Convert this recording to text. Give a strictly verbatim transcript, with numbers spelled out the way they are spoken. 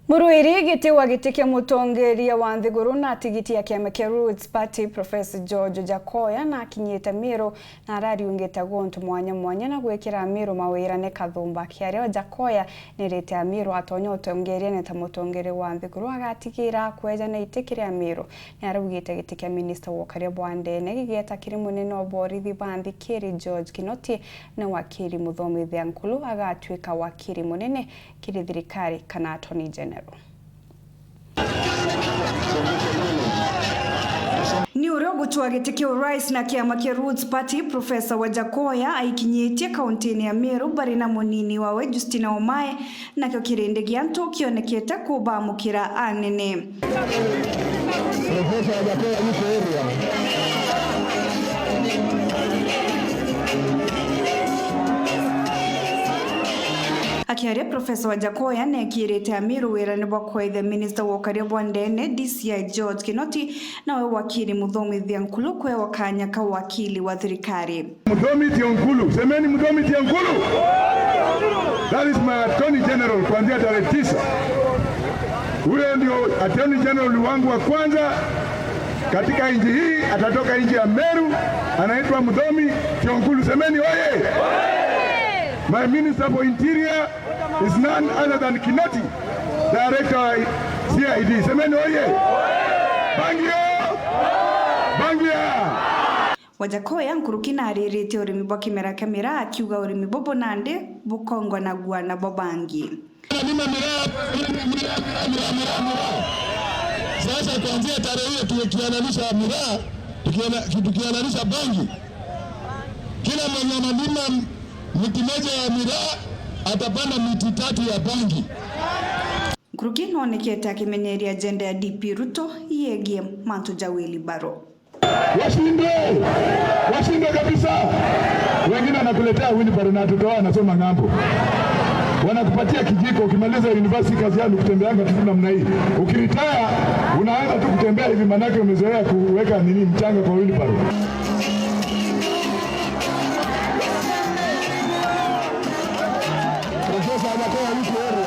Murwiri giti wa giti kia mutongeria wa nthiguru na tigiti ya kiama kia Roots Party, Professor George Ojakoya, nakinyite Meru na arariungite guntu mwanya mwanya na gwikira Meru mawira ni kathumba. Akiaria, Ojakoya nerite Ameru atonya utongeria ni ta mutongeria wa nthiguru agatigira kweja na iti kiri Ameru. Ni araugite giti kia minista wa ukaria bwa ndene gigieta kiri munene wa borithi ba nthi kiri George Kinoti, na wakiri Muthomithia Nkulu agatwika wakiri munene kiri thirikari kana Attorney General. Ni uria ugucwa giti kia urais na kiama kia Roots Party, Professor Wajakoya aikinyite kauntini ya Meru bari na munini wawe Justina Omae, nakio kirindi gia antu kionekete kubamukira anene. Professor Wajakoya yuko area. Akiaria, Professor Wajakoya nekirite Ameru wirane bwa kwaithia minista wa ukaria bwa ndene, D C I George Kinoti, nawe wakiri Muthomithia Nkulu kwewa kanya ka wakili wa thirikari. Muthomithia Nkulu, semeni Muthomithia Nkulu. That is my Attorney General kuanzia tarehe tisa. Huyo ndio Attorney General wangu wa kwanza katika nchi hii, atatoka nchi ya Meru, anaitwa Muthomi Kionkulu. Semeni oye! My Minister for Interior is none other than Kinoti, Director wa C I D. Semeni oye! Bangi yo! Bangi ya! Wajakoya nkuruki na ariritie urimi bwa kimera kia miraa, akiuga urimi bubu nandi bukongonagua na bwa bangi. Nalima miraa, miraa, miraa, miraa, miraa, miraa. Sasa kuanzia tarehe hiyo tukihalalisha miraa, tukihala-, tukihalalisha bangi, kila mwenye analima miti moja ya miraa atapanda miti tatu ya bangi. Nkuruki nonekete akimenyeria agenda ya D P Ruto yegie mantu ja wheelbarrow. Washindwe! Washindwe kabisa! Wengine wanakuletea wheelbarrow na watoto wao wanasoma ng'ambo. Wanakupatia kijiko, ukimaliza university kazi yao ni kutembeanga tu namna hii. Ukiretire, unaanza tu kutembea hivi, manake umezoea kuweka nini, mchanga kwa wheelbarrow. Professor Wajackoyah yuko area.